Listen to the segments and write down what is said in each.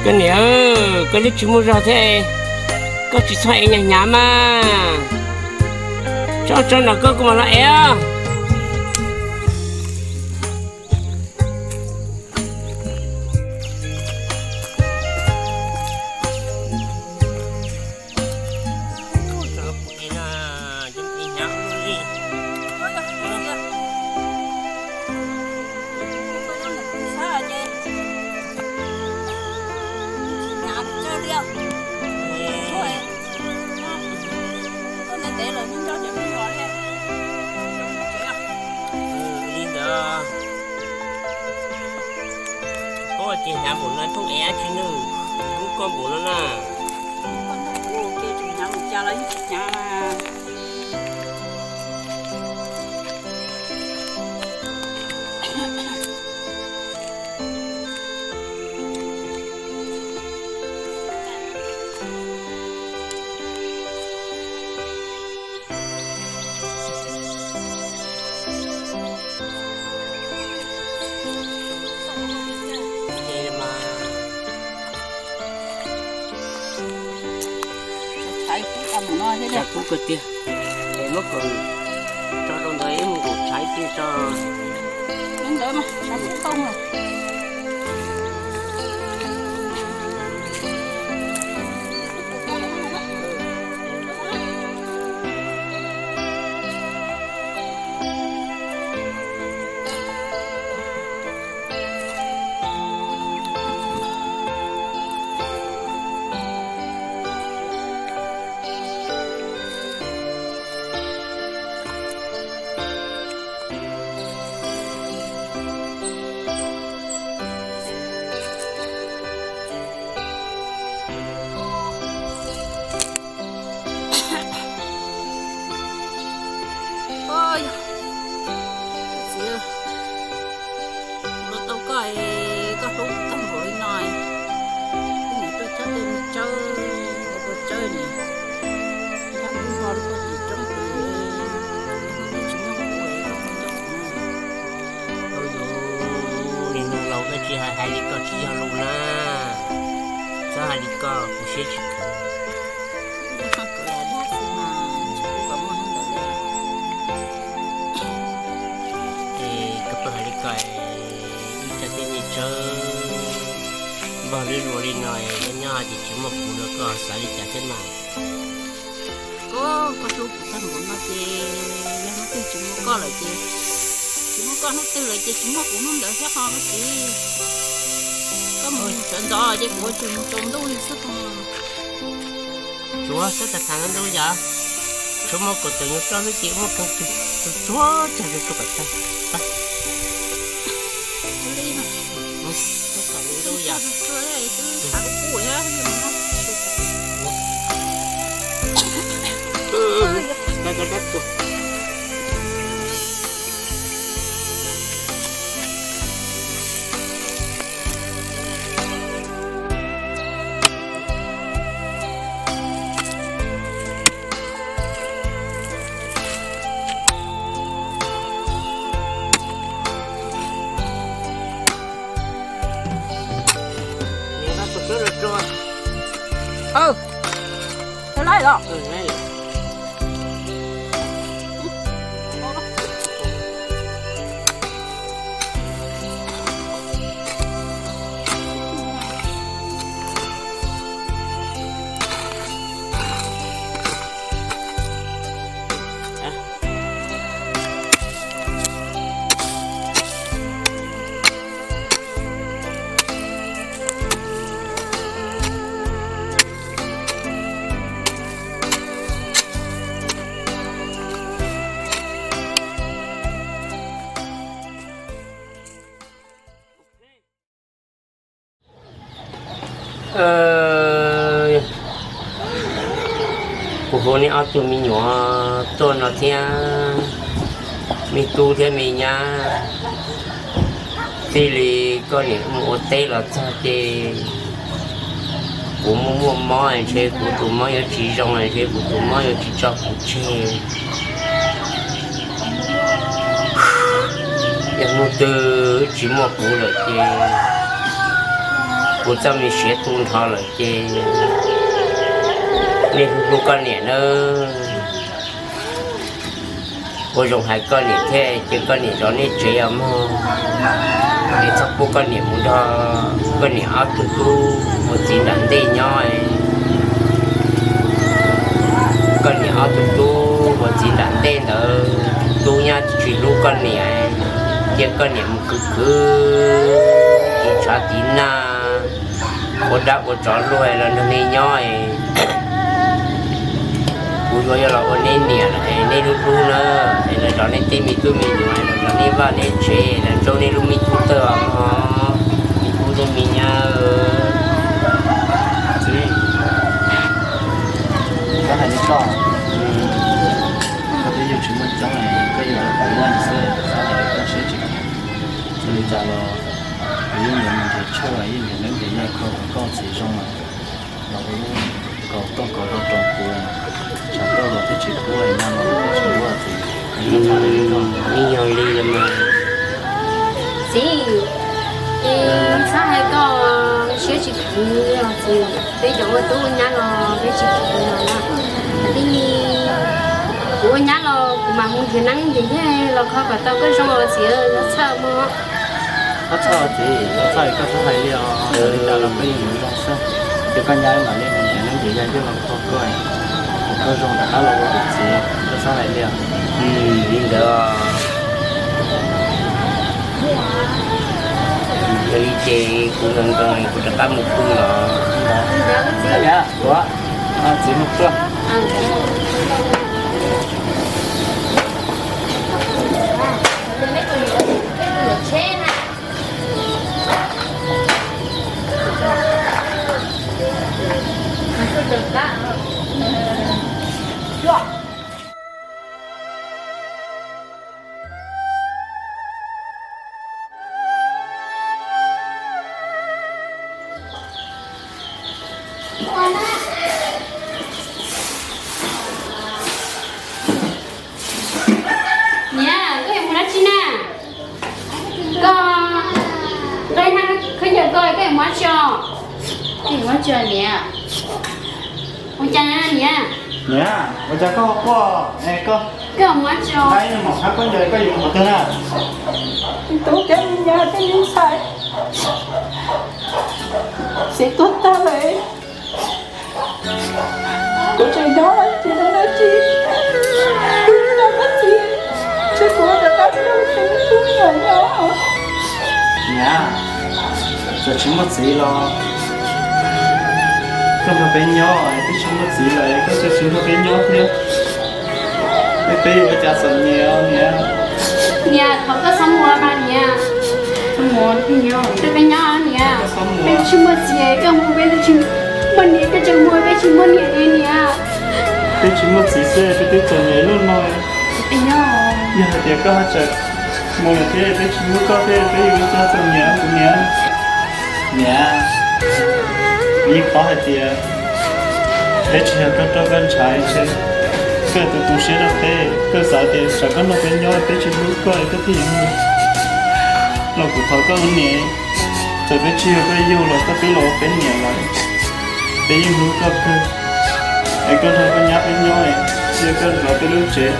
Koj niam, koj twb tsis muaj zog thiab, koj tsis txhob ev hnyav hnyav mas. Tso tso nram koj kuv mam los ev. Li ntawd, koj ces hnyav npaum no thooj ev dab tsi nws, hlub koj npaum no na. Koj nrog kuv ces tseem hnyav mus cas los yeej tsis hnyav mas. Tshav kub kawg tiag, es muab kaus tso rau ntawd ib mus nkaum tshav ib pliag tso. Ntawd mas tshav kub tau mas. Txiv, ua tau koj, koj hlub kuv tag npaum li no, kuv niam tuaj txog tej me tsawb, ua tau tsawb ni, nrog kuv nrog lub pob tim roob pem, tsis muaj kuv, koj nrog kuv. Ua li no los koj tsis hais hais li ko tsis yog lus na, txhob hais li ko kuv siab tsis kheev. Es koj pheej hais li ko, ib txoj kev me tsawb npog lwj luas li no, nyob nyob ces tsis muaj kuv no koj xav li cas thiab mas? Koj, koj hlub kuv tag npaum no ces yog hnub twg tsis muaj koj lawm ces, tsis muaj koj hnub twg lawm ces tsis muaj kuv hnub ntawd thiab ho koj txiv. Koj mus sawv ntxov ces kuv ua tsis mus tsaus ntuj li xwb. Tsuav xwb tas tas ntuj yom, tsuav muaj kuv tus nyuj roj xwb ces muaj kawg tus tsuag tsuag rau rau kom tag. Kuv hu nej ob tug me nyuam tuaj no thiab, me tub thiab me nyab, txij li koj niam mus ua teb los txog ces kuv muaj muaj mob ntshe kuv tus mob yuav tsis zoo, ntshe kuv tus mob yuav tsis tso kuv tseg. Yog hnub twg tsis muaj kuv lawm ces Kuv txoj me siav tu nrho lawm ces nej hlub hlub koj niam nawb. Ua zoo hais koj niam thiab ces koj niam zov nej tsev os mog. Es txhob pub koj niam mus nrog koj niam ob tug tub ua txiv nram ntej nyob. Koj niam ob tug tub ua txiv nram ntej ntawd, tub nyab tsis hlub koj niam, cia koj niam mus khwv khwv tiv tshav tiv nag, ua dab ua tsov luag los nrog nej nyob. Kuv yuav yuav los ua neb niam lawm es nej hlub hlub na, es los zov nej tej me tub me nyuam, los zov nej vaj nej tsev, los tsaub nej lub me tub tawg os mog, me tub tub me nyab. Txiv, koj hais li koj, koj twb yug tsis muaj coob, koj yug tau pab laj xwb, xav hais tias koj siab tsis kheev. Ua li cas los kuv yeej nrhiav mus nrhiav tshuaj, yeej nrhiav neeb nrhiav yaig kho kom koj txiv zoo los ua lub kaus toj kaus rau rau kuv, tshav tuaj los twb tsis kub, nag los twb tsis kub txiv. Yeej yog li los mas. Txiv, es txhob hais koj siab tsis kheev os txiv, peb cov ua tub ua nyab los peb tsis kheev los na. Tij, kuv ua nyab los kuv mam mus nrhiav neeb nrhiav yaig los kho kom tau koj zoo os txiv, txhob txhawj mog. Txhob txhawj txiv, txhob txhawj, koj txhob hais li os, li cas los koj yeej mus zoo xwb. Ces koj nyab mam li mus nrhiav neeb nrhiav yaig coj los kho koj, kom koj zoo rov qab los ua kuv txiv, koj txhob hais li os. Li ntawd li ces kuv nkees nkees kuv rov qab mus pw los. Txiv mus tuaj. Niam, koj yuav mus dab tsi na? Koj nqa ib thaj khaub ncaws ko, koj yuav mus dab tsi os? Koj yuav mus dab tsi niam? Ua cas niam? Niam, ua cas koj quaj es koj, koj mus dab tsi os? Nqa ib mom khaub ncaws koj yuav mus qhov twg na? Tub thiab me nyab thiab me ntxhais, txiv tuag tag lawm. Kuv tseem nyob los tsis muaj dab tsi, kuv nyob koj txiv, tsis kuv rov qab nrog kuv tus me tub me nyuam nyob. Niam, txawm tsis muaj txiv los koj nrog peb nyob, twb tsis muaj txiv lawm koj txawm tsis nrog peb nyob thiab. Peb yuav ua cas txom nyem niam? Niam, thov koj txhob mus mas niam. Peb nyob niam, peb tsis muaj txiv, koj mus peb tsis muaj niam, koj tseem mus peb tsis muaj niam li niam. Peb tsis muaj txiv xwb peb twb txom nyem luaj no. Yog hais tias koj tseem mus lawm thiab peb tsis muaj koj thiab peb yuav ua cas txom nyem kuv niam. Niam, kuv yeej paub hais tias peb tsis yog koj roj koj ntshav, koj tus tu siab rau peb, koj xav tias tsam koj nrog peb nyob peb tsis hlub koj es koj thiaj yuav mus. Los kuv thov koj ua niam, txawm peb tsis yog koj yug los koj twb los ua peb niam lawm, peb yeej hlub koj kawg. Es koj nrog koj nyab peb nyob, cia koj zov peb lub tsev,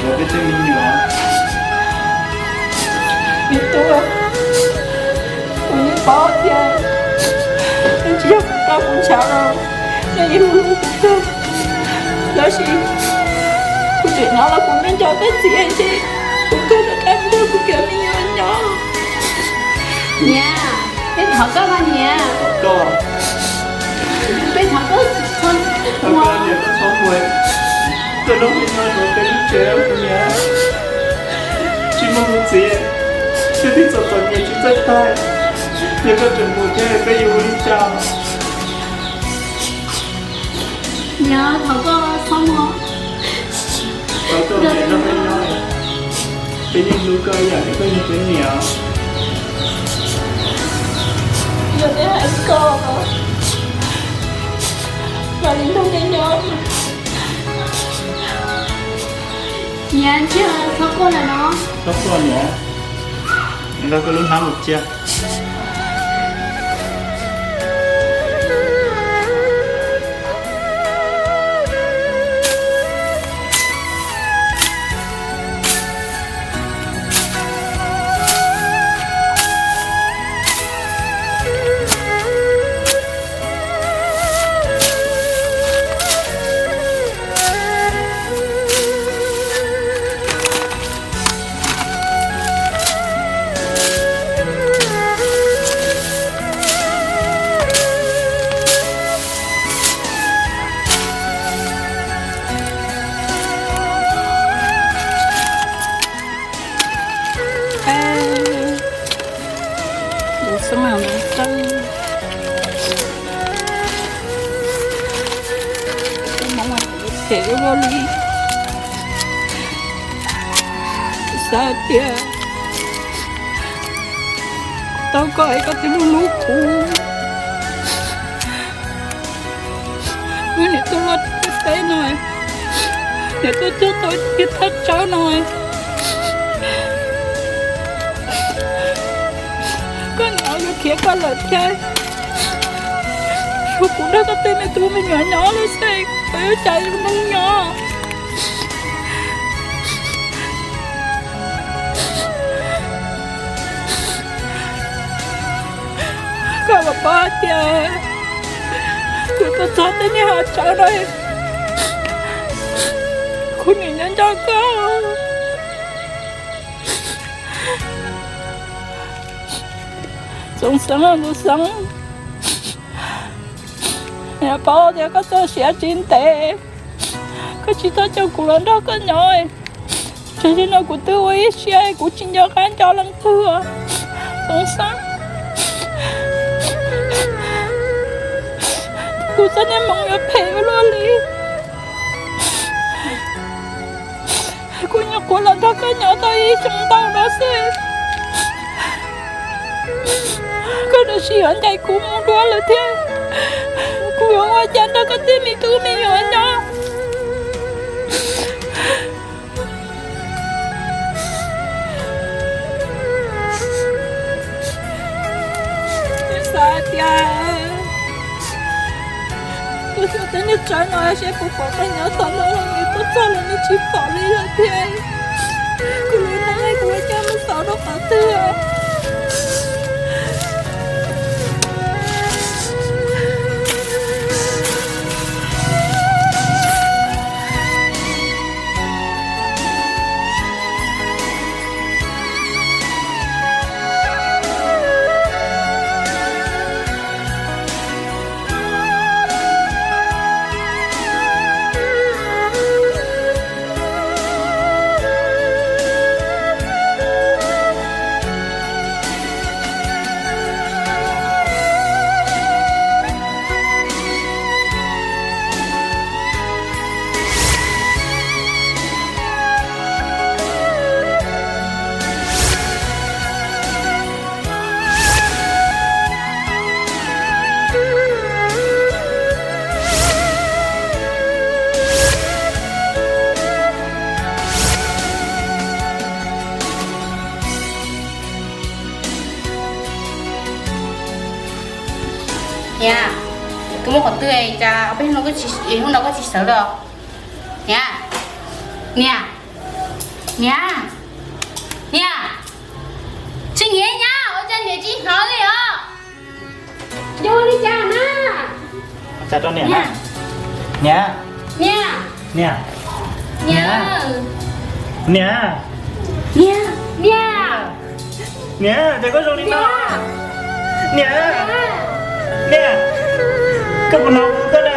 zov peb tej me nyuam. Me tub, kuv yeej paub tias yeej tsis yog kuv roj kuv ntshav los nej yeej hlub kuv kawg. Tab sis kuv tseem hnov los kuv me nco koj txiv ces kuv kawg rov qab nrog kuv cov me nyuam nyob. Niam, peb thov koj mas niam. Peb thov koj txhob mus, koj nrog peb nyob rau peb lub tsev kuv niam. Tsis muaj kuv txiv, peb twb txom txom nyem tsis txawj tag, yog koj tseem mus thiab peb yuav ua li cas? Niam, thov koj txhob mus. Thov koj niam nrog peb nyob, peb yeej hlub koj ib yam li koj hlub peb niam. Yog nej hais koj, mam li nrog nej nyob. Niam, ntsia txhob quaj lawm no. Txhob quaj niam, nqa koj lub hnab mus cia. Ces ua li, xav tias tau koj es koj twb hlub hlub kuv, wb niam tuaj luaj teb no, niam tuaj cog tau ib thaj tsawb no, koj niam yuav khiav koj lawm thiab. Tshuav kuv nrog koj tej me tub me nyuam nyob lawm xwb, koj yuav cas mus nyob? Koj puas paub hais tias kuv tuaj txog tej niag hav tsawb no, kuv niam nyob nco koj. Txoov Xeeb, Txoov Xeeb, niam paub tias koj txoj sia tsis ntev, koj tsis tau coj kuv los nrog koj nyob. Tam sim no kuv twb ua ib siab kuv tsis nco qab nco leej twg. Txoov Xeeb, kuv txoj niag hmoov yuav phem ua luaj li. Kuv nyuam qhuav los nrog koj nyob tau ib xyoos ntau no xwb, koj tam sim yuav ncaim kuv mus dua lawm thiab. Kuv yuav ua cas nrog koj tej me tub me nyuam nyob? Xav tias kuv xyuas tej niag tsawb no seb puas pom koj nyob tod no, nws tuaj txog los nws tsis pom li lawm thiab. Kuv lub neej kuv ua cas mus xaus rau qhov twg? Niam, koj muaj qhov twg cas ob peb hnub no koj tsis sawv li? Niam, niam, niam, niam, tsis niam, niam, ua cas niam tsis hnov li os? Yog ua li cas na? Niam, niam, niam, niam, niam, niam, niam, niam, cas koj zoo li no? Niam, niam, koj puas hnov kuv tuaj?